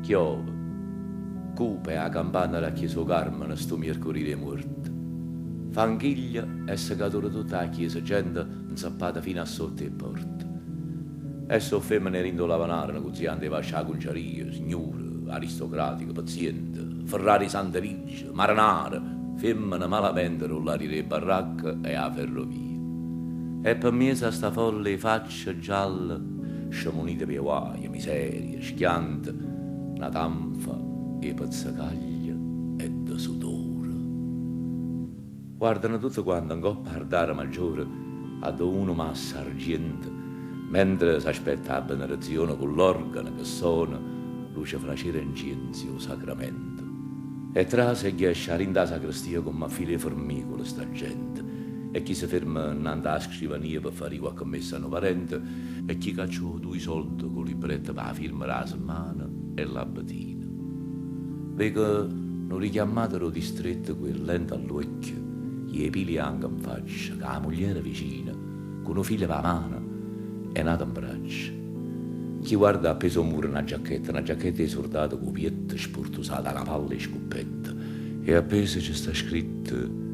Chiove. Cupa è 'a campana d' 'a chiesa 'o Carmene stu miercurì d' 'e muorte. Fanchiglia e secatura tutta 'a chiesa, gente 'nzeppata fino a sotto 'e pporte. E so' femmene 'e dint' 'o Lavenaro, negoziante 'e vascio 'a Cunciaria, signure, aristocratiche, pezziente, ferrare 'e Sant'Eliggio, marenare, femmene malamente d' 'o llario d' 'e barracche e 'a ferrovia. E pe' mmiezo a sta folla 'e facce gialle, scemunite p' 'e guaie, miserie, schiante, na tanfa 'e pezzecaglie e de sudore. Guardano tutte quante 'ncopp' 'ardara maggiore addò uno massa 'argiento, mentre s'aspetta 'a benedizione cu ll'organo che sona luce fra cera e 'ncienzo e 'o sacramento. E trase e ghiesce 'a dint' 'a sacrestia comm' a file 'e fermicule sta gente, e chi se ferma 'nnante 'a scrivania pe' fa di' quacche messa a nu parente, e chi caccia 'o dui solde cu 'o libretto p' 'a firma d' 'a semmana e ll'abetino. Veco nu richiammato d' 'o distretto cu 'e llente a ll'uocchie e 'e pile janche 'nfaccia, cu 'a mugliera vicina, cu nu figlio p' 'a mano e n'ato 'mbraccio. Chi guarda appeso 'o muro na giacchetta, na giacchetta 'e surdato cu 'o pietto spurtusato 'a na palla 'e scuppetta e appeso ce sta scritto,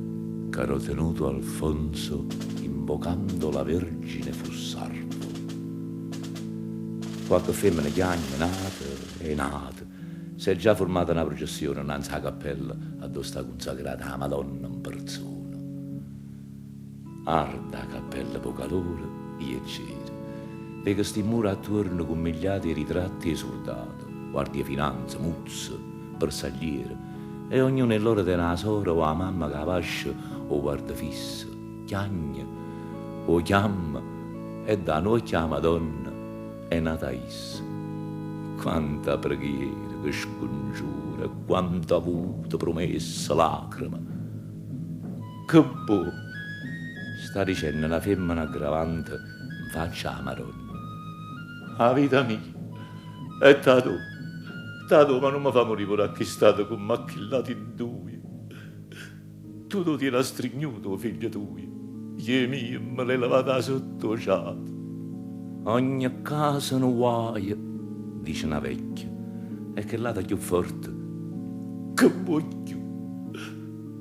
Caro tenuto Alfonso invocando la Vergine fu sarvo. Quacche femmena chiagne, n'ata e n'ata. S'è già furmata na prucessione 'nnanz' 'a cappella addò sta cunsacrata 'a Madonna 'mperzona. Arde 'a cappella p' 'o calore e 'e cere. Veco sti mmure attuorno cummigliate 'e ritratte 'e surdate, guardie 'e finanza, muzze, bersagliere, e ognuno 'e lloro tene 'a sora o 'a mamma ca 'a vascio 'o guarda fisso, chiagne, 'o chiamma e dà n'uocchio 'a Madonna e n'ato a isso. Quanta preghiere, che scongiure, quanta vute, prumesse, lacreme. Che buò? Sta dicenno na femmena aggravante 'nfaccia 'a Maronna. A vita mia è t' 'a do, t' 'a do, ma nun me fa murì pure a chist'ato comm' a chill'ati dduje. Tu t' 'o tiene astrignuto 'o figlio tujo, je 'e mie me l'hê levato 'a sotto 'o ciato. Ogne casa nu guaio, dice na vecchia, e chell'ata cchiù forte, Che buò cchiù?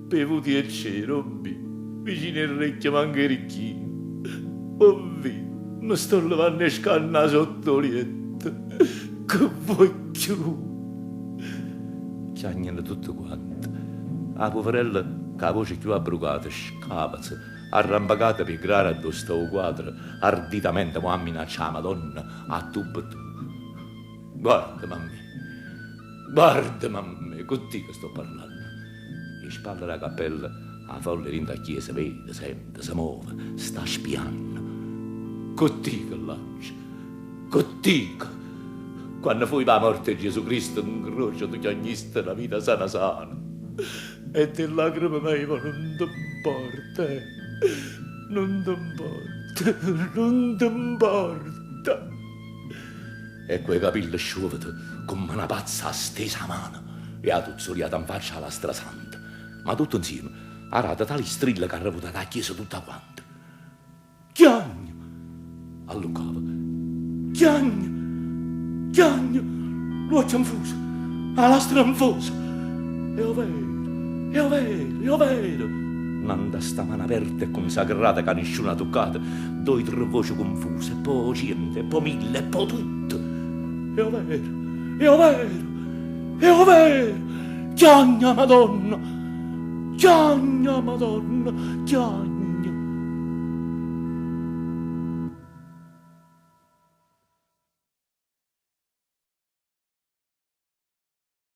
Bevuti 'e cera, 'o vvi', vicino 'e rrecchie manco 'e ricchine. O vvi', me sto levanno 'e scanne 'a sotto 'o lietto. Che vuo' cchiù? Chiagneno tutte quante. 'A puverella cu 'a voce cchiù abbrucata, scàveza, arrampecata p' 'e grare addò sta 'o quadro, arditamente mo' amminaccia 'a Madonna a tu pe tu. Guardame a me. Guardame a me, cu tico sto parlanno. 'E spalle d' 'a cappella, 'a folla 'e dint' 'a chiesa vede, sente, se move, sta spianno. Cu tico ll'aggio, cu tico! Quanno fuje p' 'a morte 'e Giesù Cristo 'ncroce tu chiagniste na vita sana sana e d' 'e lacreme meje po' nun te 'mporta, eh, nun te 'mporta, nun te 'mporta. E cu 'e capille sciuovete comm'a na pazza ha stesa 'a mano e ha tuzzuliata 'nfaccia 'a lastra santa. Ma tutto 'nzieme ha dato tali strille ch'ha arrevutata 'a chiesa tutta quanta. Chiagne! Alluccava. Chiagne! Chiagne! L'uocchie 'nfuse, 'a lastra 'nfosa. È overo! È overo! È overo! Nnante a sta mano aperta e cunsacrata ca nisciuno ha tuccato, Doi tre voce confuse, e po' ciente, e po' mille, e po' tutte. È overo, è overo, è overo! Chiagne 'a Madonna! Chiagne 'a Madonna! Chiagne!